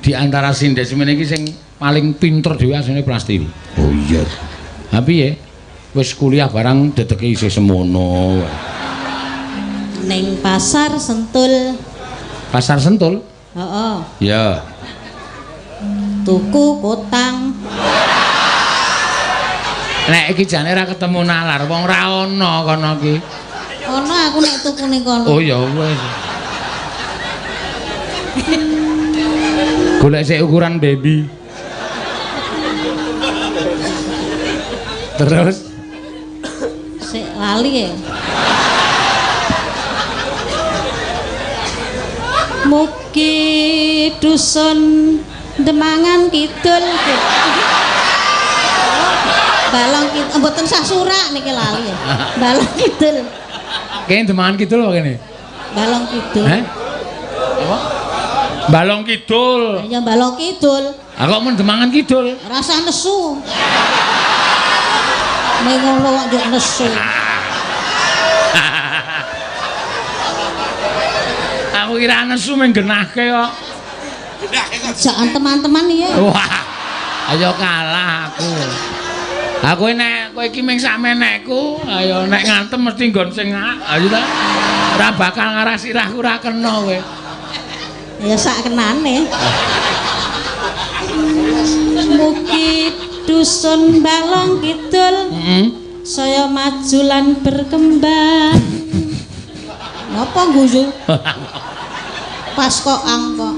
Di antara sinden semene iki sing paling pinter dhewe asline Prastiwi. Oh iya. Ha piye? Wis kuliah barang dedeke isih semono. Ning Pasar Sentul. Pasar Sentul? Heeh. Ya. Tuku kotang. Nek iki jane ora ketemu nalar, wong ora ana kono iki. Ana aku nek tuku ning kono. Oh ya wis. Golek sik ukuran baby. Terus sik lali ya. Mugi dusun Demangan Kidul. Balong Kidul mboten sah surak niki lali ya. Balong Kidul. Kene Demangan Kidul apa kene? Balong Kidul. Heh? Apa? Balong Kidul. Ya Balong Kidul. Ah kok mun Demangan Kidul? Rasa nesu. Ning ngono kok njuk nesu. Aku kira nesu mung genahke kok. Jangan teman-teman ya. Wah. Ayo kalah aku. Aku nek kowe iki mung sakmenekku, ayo nek ngantem mesti nggon sing ayo ta. Ora bakal ngarah sirahku ora kena kowe. Ya sak kenane. Mugi dusun Balong Kidul saya maju lan berkembang. Napa guyu? Pas kok angkok.